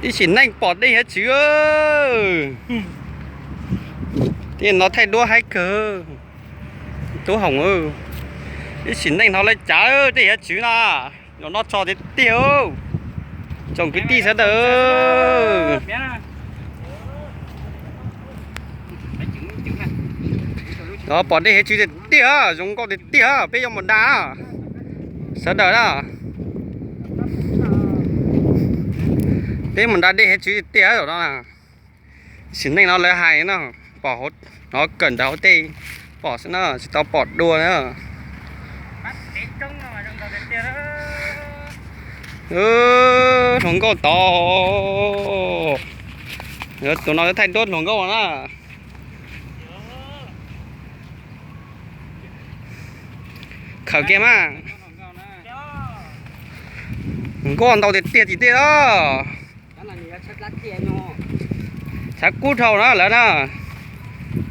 Ib sim neej pom dej hiav txwv. Tej no thaij duab haib kawg. Tub Hoom, ib sim neej hnov lawv cav dej hiav txwv na. Zaum no tso tiag tiag. Tsoom kwv tij sawv daws, pom dej hiav txwv tiag tiag, zoo nkauj tiag tiag, peb yuav mus da. Sawv daws na, peb mus da dej hiav txwv tiag tiag zaum no. Sim neej no lawv hais no, pom hauv, no kawm ntawv hauv tej pom xwb na, tsis tau pom dua na. Hluas nkauj tod, tus no thaij duab hluas nkauj na. Khawm kiag mas. Hluas nkauj ntau tiag tiag tim tej os. Xav kub dhau na lawv na.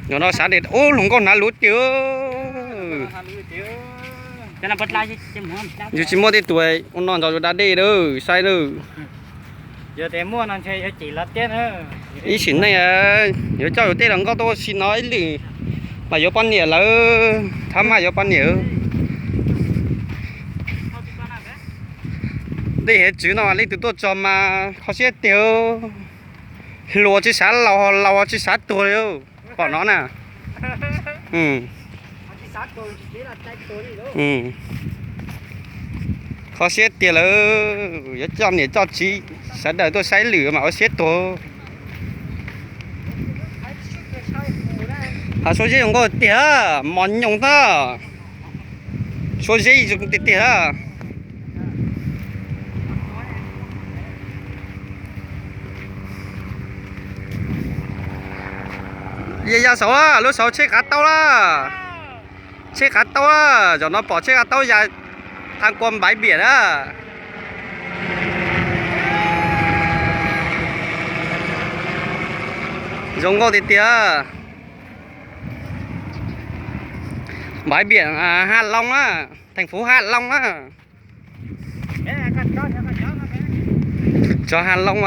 Zaum no xav tias ub hluas nkauj hnav luv tiag. Yus tsis muaj tej tus ua no nrog yus da dej lawm saib lawm. Ib sim neej yuav coj yus tej hluas nkauj tuaj ua si no ib lwm mas yuav poj niam lawm, thab maj yuav poj niam. Dej hiav txwv no leej twg tuaj txog mas kho siab tiag. Hluas tsis xav laus, laus tsis xav tuag li. Pom no na. Kho siab tiag lawm, yuav coj niam coj txiv sawv daws tuaj saib lwm mas ua siab tuag. Hav Suav Zeb zoo nkauj tiag, mos nyoos xwb. Suav Zeb zoo tiag tiag. Ya ya saud, lub saud tsheb qav taub lawm. Tsheb qav taub, zaum no pom tsheb qav taub ya tha kua npaiv biam na. Zoo nkauj tiag tiag. Npaiv biam Haj Loo na, theej fuv Haj Loo na. Tsov Haj Loo,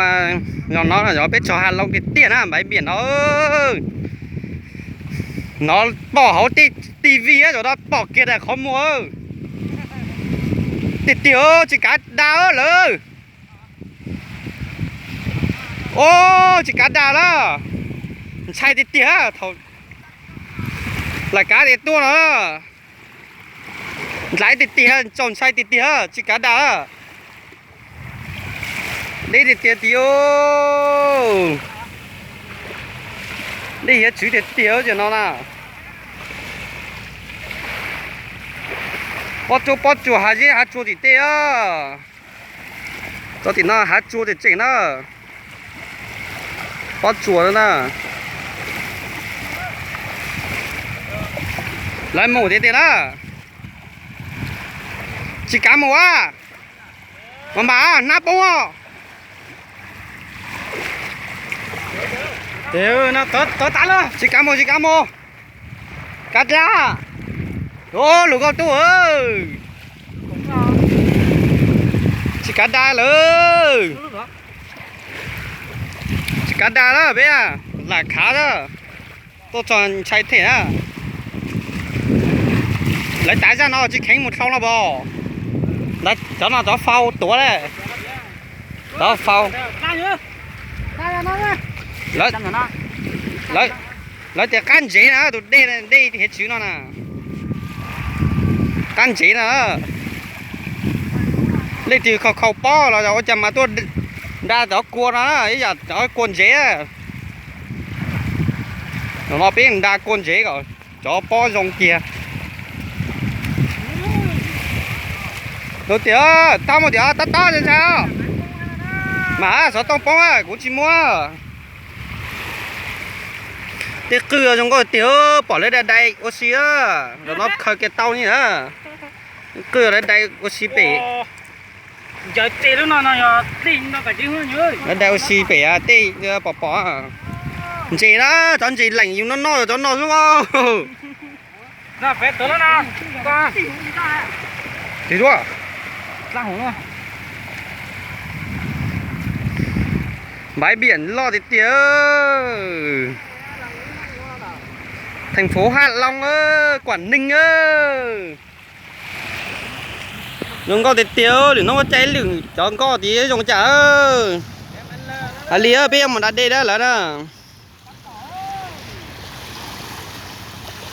zaum no yog peb tsov Haj Loo tiag tiag na, npaiv biam no. No pom hauv tej T V zaum no pom kiag daim qhov muag. Tiag tiag, tsis kav da lawm. Os, tsis kav da lawm. Ntshai tiag tiag, thaum lawv kav tias tuaj no. Ntshai tiag tiag, txaus ntshai tiag tiag, tsis kav da. Deb tiag tiag tiag. Dej hiav txwv tiag tiag cov no na. Pob tsuas pob tsuas, hav zeb hav tsuas tim tej. Tov tim no hav tsuas tseem tseem na. Pob tsuas na. Lawv mus tiag tiag na. Tsis kav mus a. Mas mas hnab poob os. Tov tas lawm, tsis kav mus, tsis kav mus. Kav da. Hluas nkauj tuaj. Tsis kav da lawm. Tsis kav da lawm peb, lam khav lawm. Tuaj txog ntshai them na. Lawv tav zaj no tsis kheev mus dhau no pom. Cov no cov fau tuav le. Cov fau. Lawv tias qab ntsev na, tus dej, dej hiav txwv no na. Qab ntsev na. Leej twg khaus khaus pob los ua cas mas tuaj nra cov kua no, ib yam cov kua ntsev. Zaum no peb nra kua ntsev kom cov pob zoo kiag. Tus tias tab mus tias tab tab ntshai. Mas xov tooj poob, kuv tsis muab. Tej qwj zoo nkauj tiag, pom lawv dai dai ua si. Zaum no khaws kiag tau ni na. Qwj lawv dai ua si pem. Lawv dai ua si pem tej pom pom. Ntses na, cov ntses leem yus noj noj cov no xwb. Tis duab. Bãi biển loj tiag tiag. Thành phố Hạ Long, Quảng Ninh. Zoo nkauj tiag tiag, lwm hnub muab tsa lwm cov nkoj tid zoo cas. Hais li peb yuav mus da dej dab lawm na.